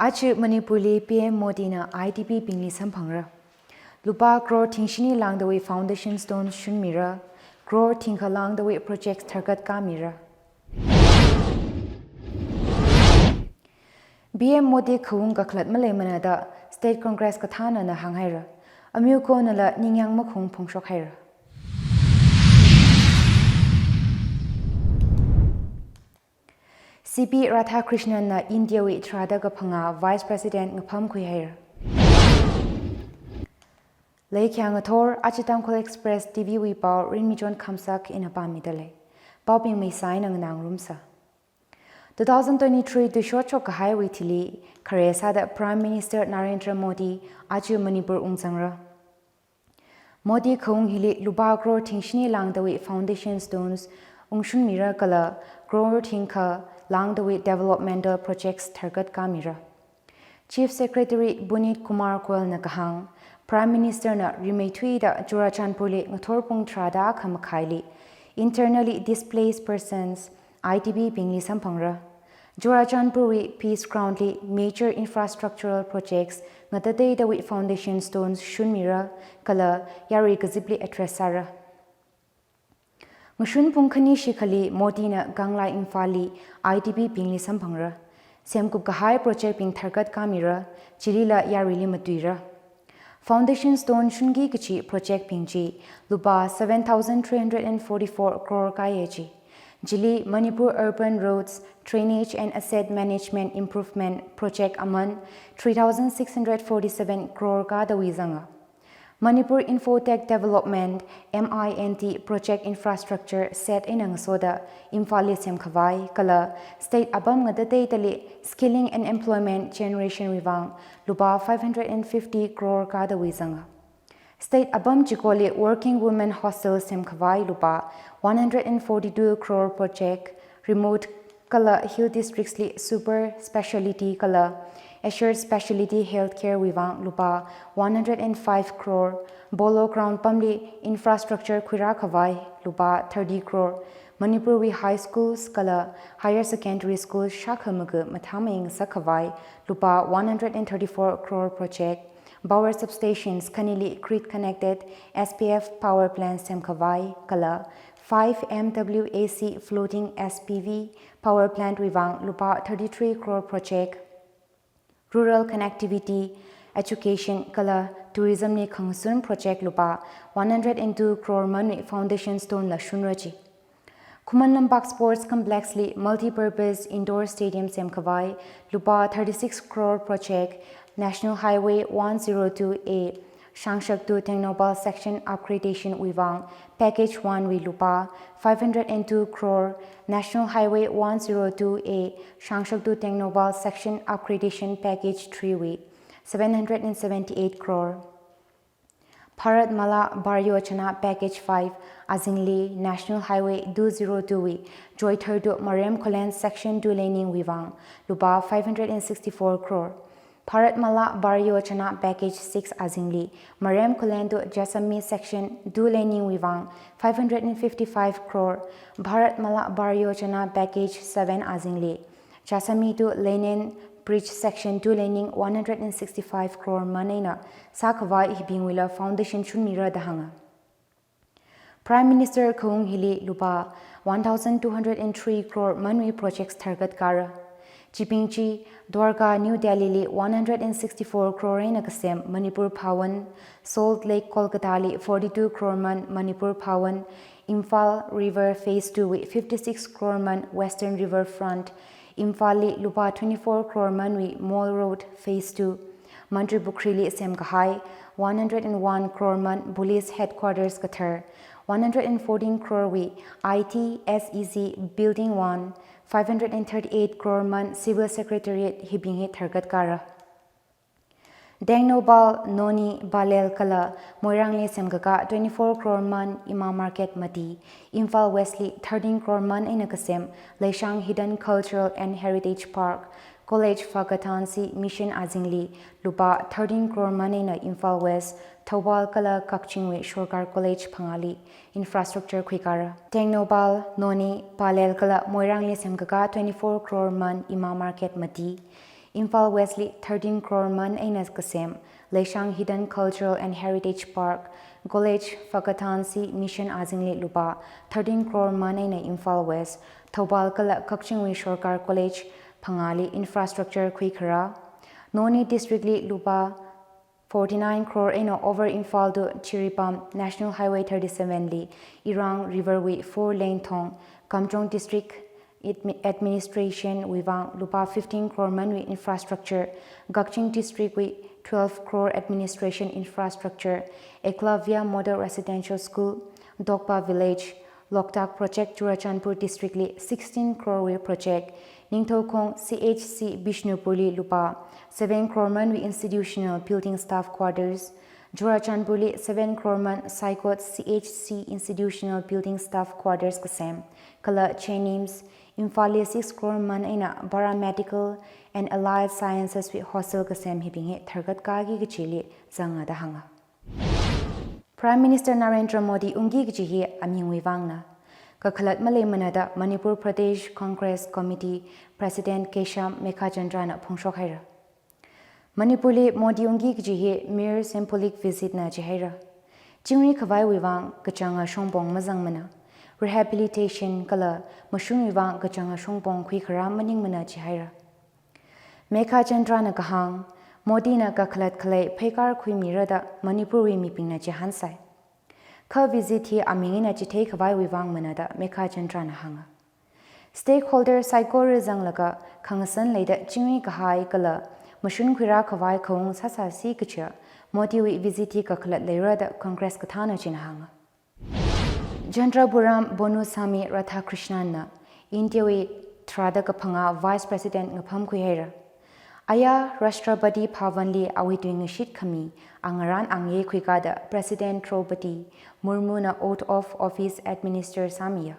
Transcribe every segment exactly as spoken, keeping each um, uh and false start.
Aja Manipurli P M Modina I D P bingli samphangra. Lupā crore thingshini lāngdawui foundation stone shunmira, crore thingkha lāngdawui project tharkat kāmira. P M Modi khaung kakhalat maleimana da State Congress kathānana hānghaira. Amiu konala ningyāng makhung phongshok haira. C P Radhakrishnan na India wui tharāda kaphangā Vice President ngapham khuihaira. Leikhyang athor, aja Tangkhul Express T V wui pao Rinmichon Khamsak ina pāmida lei. Paobing meisā eina nganā ngarumsa. Two thousand twenty-three tuishot shok kahaiwui thili, khare sāda Prime Minister Narendra Modi aja Manipur ungzangra. Modi khaung hili lupā crore thingshini lāngdawui foundation stones ungshunmira kala crore thingkha lāngdawui developmental projects tharkat kāmira. Chief Secretary Puneet Kumar Goel na kahāng, Prime Minister na rimeithuida Churachandpurli ngathor pung tharāda akha makhaili internally displaced persons, I D P bingli samphangra. Churachandpurwui Peace Ground li major infrastructural projects ngatateidawui foundation stones shunmira kala yarui kazipli address sāra. Ngashun pung khani shikhali Modi na Kanglei Imphalli I D P bingli samphangra. Semkup kahai project bing tharkat kāmira, chilila yaruili matuira. Foundation stone shunki kachi project bing chi lupā seven thousand three hundred and forty-four crore kāya chi. Chili Manipur Urban Roads Drainage and Asset Management Improvement Project aman three thousand six hundred forty-seven crore kādawui zanga. Manipur Infotech Development, M I N T, Project Infrastructure set eina ngasoda Imphalli semkhavai kala state apam ngatateidali skilling and employment generation wui vang lupā five hundred and fifty crore kādawui zanga. State apam chikoli working women hostel semkhavai lupā one hundred and forty-two crore project, remote kala hill districts li super speciality kala assured speciality healthcare wui vang lupā one hundred and five crore, Polo Ground pamli infrastructure khuirākhavai lupā thirty crore, Manipur wui high schools kala higher secondary schools shākha makha mathāmei ngasakkhavai lupā one hundred and thirty-four crore project, power substations khanili grid connected S P F power plant semkhavai kala five M W A C floating S P V power plant wui vang lupā thirty-three crore project, rural connectivity, education kala tourism li khangsun project lupā one hundred and two crore manwui foundation stone la shunra chi. Khuman Lampak Sports Complex li multi-purpose indoor stadium semkhavai lupā thirty-six crore project, National Highway one zero two A, Shangshak to Tengnoupal section upgradation wui vang package one wui lupā five hundred and two crore, National Highway one zero two A, Shangshak to Tengnoupal section upgradation package three wui seven hundred and seventy-eight crore. Bharat Mala Bar Yojana Package five azingli National Highway two zero two wui Choithar to Marem Khullen section two laning wui vang lupā five hundred and sixty-four crore. Bharat Mala Bar Yojana Package six azingli Marem Khullen to Jessami section two laning wui vang five hundred and fifty-five crore. Bharat Mala Bar Yojana Package seven azingli Jessami to Leinene Bridge section two laning one hundred and sixty-five crore man eina sākhavai hibingwuila foundation shunmira da hānga. Prime Minister khaung hili lupā one thousand two hundred and three crore manwui projects tharkat kāra. Chibing chi Dwarka New Delhi li one hundred and sixty-four crore eina kasem Manipur Bhawan, Salt Lake Kolkata li forty-two crore man Manipur Bhawan, Imphal River Phase two wui fifty-six crore man Western River Front, Imphal li lupā twenty-four crore manwui Mall Road Phase two, Mantripukhri li semkahai one hundred and one crore man Police Headquarters kathar, one hundred and fourteen crore wui I T S E C Building one, five hundred and thirty-eight crore man Civil Secretariat hibing hi tharkat kāra. Tengnoupal, Noni, Pallel kala Moirang li semkakā twenty-four crore man Ima Market mati, Imphal West li thirteen crore man eina kasem Leishang Hidden Cultural and Heritage Park, College Fakathansi Mission azingli lupā thirteen crore man eina Imphal West, Thoubal kala Kakching wui Sorkar College phangāli infrastructure khuikāra. Tengnoupal, Noni, Pallel kala Moirang li semkakā twenty-four crore man Ima Market mati, Imphal West li thirteen crore man eina kasem Leishang Hidden Cultural and Heritage Park, College Fakathansi Mission azingli lupā thirteen crore man eina Imphal West, Thoubal kala Kakchingwui Sorkar College phangāli infrastructure khuikharā, Noney District li lupā forty-nine crore eina Over Imphal to Jiribam National Highway thirty-seven li Irang River wui four lane thong, Kamjong District Admi-, Administration wui vang lupā fifteen crore manwui infrastructure, Kakching District wui twelve crore administration infrastructure, Eklavya Model Residential School, Dokpa Village, Loktak Project Churachandpur District li sixteen crore wui project, Ningthoukhong C H C Bishnupur li lupā seven crore manwui institutional building staff quarters, Churachandpur li seven crore man Saikot C H C institutional building staff quarters kasem, kala JNIMS, Imphal li six crore man eina paramedical and allied sciences wui hostel kasem hibing hi tharkat kāki kachili zanga da hānga. Prime Minister Narendra Modi ungki kaji hi amingwui vangna. Kakhalat maleimana da Manipur Pradesh Congress Committee President Kesham Meghachandrana phongshok haira. Manipur li Modi ungki kaji hi mere symbolic visit na jihaira. Chingri khavaiwui vang kachanga shongpong mazangmana. Rehabilitation kala mashunwui vang kachanga shongpong khuikharā maningmana jihaira. Meghachandrana kahāng, Modina kakhalat khalei pheikar khuimira da Manipurwui mibingna chihānsai. Kha visit hi aming eina chithei khavaiwui vangmana da Meghachandrana hānga. Stakeholder saikora zanglaga khangasan leida chingri kahai kala mashun khuirā khavai khaung sāsāsi kaja Modiwui visit hi kakhalat leira da Congress kathāna china hānga. Chandrapuram Ponnusamee Radhakrishnan na India wui tharāda kaphangā Vice President ngapham khuihaira. Aya Rashtrapati Bhavan li awui tuingashit khami angarān angye khuikada President Draupadi Murmu na oath of office administer sāmiya.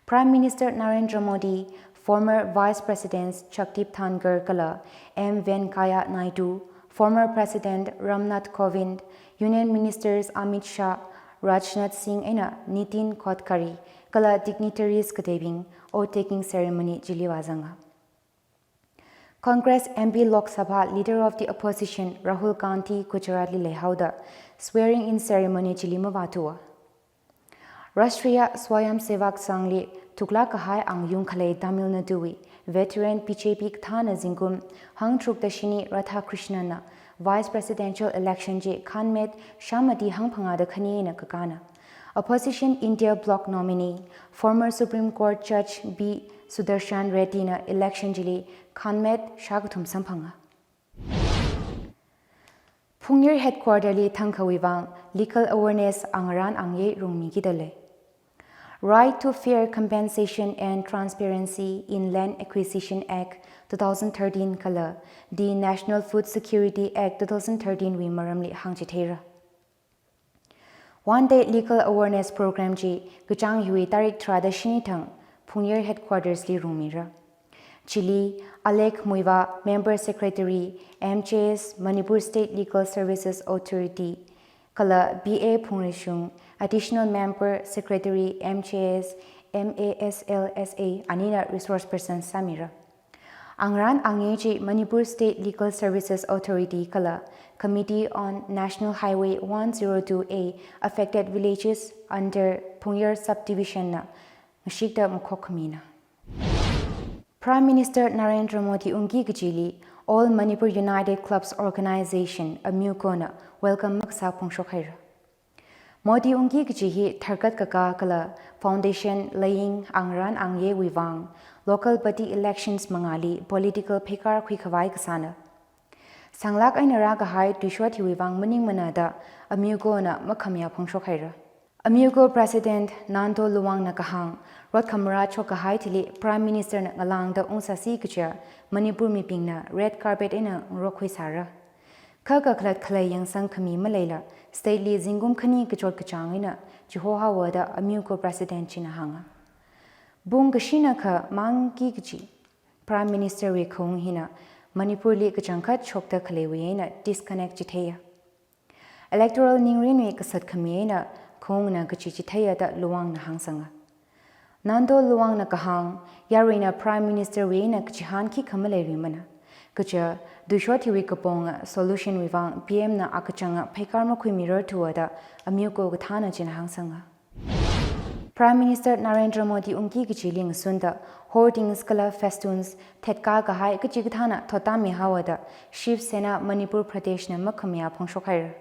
Prime Minister Narendra Modi, former Vice Presidents Jagdeep Dhankhar kala M Venkaiah Naidu, former President Ramnath Kovind, Union Ministers Amit Shah, Rajnath Singh eina Nitin Gadkari kala dignitaries kateibing oath taking ceremony chili vāzanga. Congress M P Lok Sabha Leader of the Opposition Rahul Gandhi Gujarat li leihaoda swearing in ceremony chili mavāthuwa. Rashtriya Swayamsevak Sangh li thuklāk kahai angayung khalei Tamil Nadu wui veteran B J P kathāna zingkum hangtharukda shini Radhakrishnan na Vice Presidential election chi khanmet shāmati hangphangāda khani eina kakāna. Opposition India Bloc nominee, former Supreme Court Judge B Sudarshan Reddy na election chili khanmet shākathum samphanga. Phungyar headquarter li thangkhawui vang legal awareness angarān angye rungmikida lei. Right to Fair Compensation and Transparency in Land Acquisition Act two thousand thirteen kala the National Food Security Act two thousand thirteen wui maramli hāngchitheira. One day legal awareness program chi kachāng hiwui tarik tharāda shini thang Phungyar headquarters li rungmira. Chili Alek Muivah, Member Secretary, M J S, Manipur State Legal Services Authority, kala B A Phungrishung, Additional Member Secretary, M J S, M A S L S A, anina resource person sāmira. Angarān angye chi Manipur State Legal Services Authority kala Committee on National Highway one zero two A affected villages under Phungyar subdivision na ngashikda makhok khamina. Prime Minister Narendra Modi ungki kachili All Manipur United Clubs Organization, AMUCO na welcome makasā phongshok haira. Modi ungki kaji hi tharkat kakā kala foundation laying angarān angyewui vang local body elections mangāli political pheikar khuikhavai kasāna. Sanglāk eina rākahai tuishot hiwui vang maningmana da AMUCO na makhamayā phongshok haira. AMUCO President Nando Luwang na kahāng, rot khamarā chokkahai thili Prime Minister na ngalāngda ungsāsi kaja Manipur mibingna red carpet eina ngarok khuisāra. Kha kakhalat khalei yangsang khami maleila, state li zingkum khani kachot kachāng eina chihohaowa da AMUCO President china hānga. Pung kashina kha mangki kaji Prime Minister wui khaung hina Manipur li kachangkhat shokda khaleiwui eina disconnect chitheiya. Electoral ningrinwui kasat khami eina khaungna kachi chitheiya da Luwang na hāngsanga. Nando Luwang na kahāng, yaruina Prime Minister wui eina kachihān khikha maleiluimana. Kaja, tuishot hiwui kaponga solution wuivang P M na akachanga pheikar makhuimirarthuwa da amiko kathāna china hāngsanga. Prime Minister Narendra Modi ungki kachili ngasunda hoardings kala festoons thetkā kahai kachikathāna thottāmihaowa da Shiv Sena Manipur Pradesh na makhamayā phongshokhaira.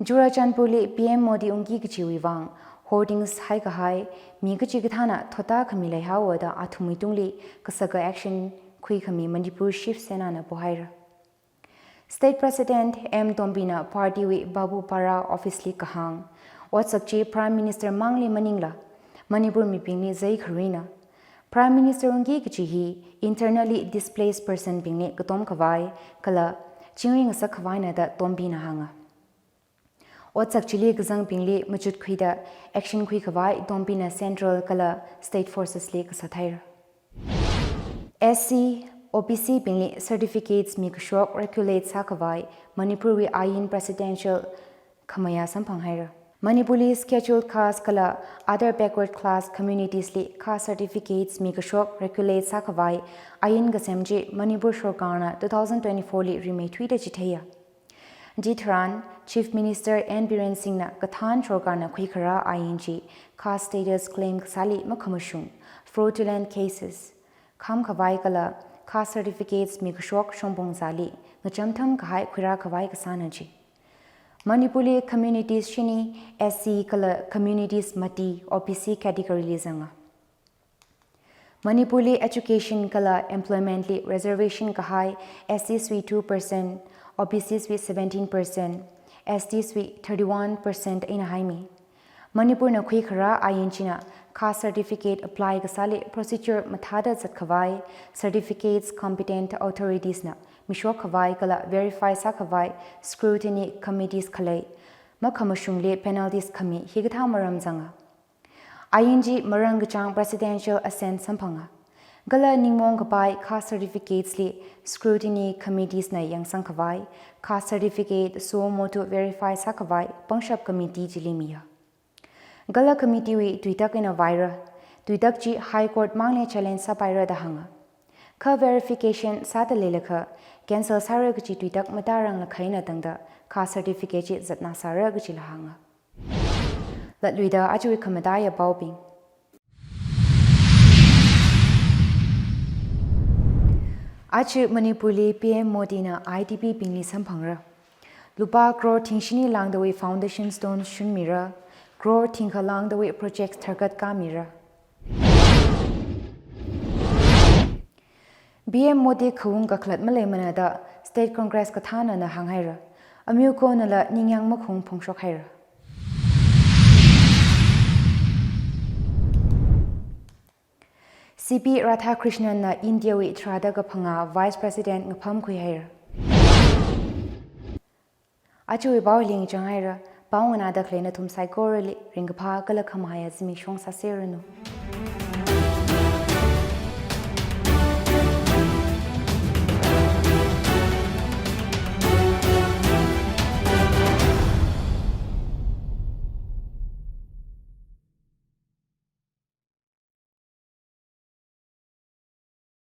Churachandpur li P M Modi ungki kachiwui vang hoardings haikahai mi kachikathāna thottākhami leihaowa da athumwui tungli kasaka action khuikhami Manipur Shiv Sena na pohaira. State President M Tombi na party wui Babupara office li kahāng, otsak chi Prime Minister mangli maningla Manipur mibingli zai kharuina. Prime Minister ungki kachi hi internally displaced person bingli katom khavai kala chingri ngasak khavaina da Tombi na hānga. Otsak chili kazangbingli machut khuida action khui khavai Tombi na central kala state forces li kasā thaira. S C, O B C bingli certificates mikashok regulate sākhavai Manipur wui ain presidential khamayā samphanghaira. Manipur li scheduled caste kala other backward class communities li caste certificates mikashok regulate sākhavai ain kasem chi Manipur sorkarna two thousand twenty-four li rimeithuida chitheiya. Chitharan, Chief Minister N Biren Singh na kathān sorkarna khuikharā ain chi caste status claim kasāli makhamashung, fraudulent cases, kham khavai kala caste certificates mikashok shongpong zāli ngacham tham kahai khuirā khavai kasāna chi. Manipur li communities shini, S C kala communities mati O B C category li zanga. Manipur li education kala employment li reservation kahai S Ts wui two percent, O B Cs wui seventeen percent, S Ts wui thirty-one percent eina haimi. Manipur na khuikharā ain china caste certificate apply kasāli procedure mathāda zatkhavai, certificates competent authorities na mishok khavai kala verify sākhavai scrutiny committees khalei makhamashungli penalties khami hikathā maram zanga. Ain chi marān kachāng presidential assent samphanga. Kala ningmaong kapai caste certificates li scrutiny committees na yangsang khavai, caste certificate suo motu verify sākhavai pangshap committee chili miya. Kala committee wui tuitak eina vaira. Tuitak chi High Court mangli challenge sāpaira da hānga. Kha verification sāda leilakha cancel sāra kachi tuitak matāranglakha eina tangda caste certificate chi zatnā sāra kachila hānga. Latluida ajawui khamataiya paobing. Aja Manipur li P M Modi na I D P bingli samphangra. Lupā crore thingshini lāngdawui foundation stone shunmira, crore thingkha lāngdawui project tharkat kāmira. P M Modi khaung kakhalat maleimana da State Congress kathāna na hānghaira. Amyoko nala ningyāng makhung phongshokhaira. C P Radhakrishnan na India wui tharāda kaphangā Vice President ngapham khuihaira. Ajawui pao lingchang haira, pao nganāda khalei nathum saikorali ringkaphā kala khamahaiya zimiksho sāseranu.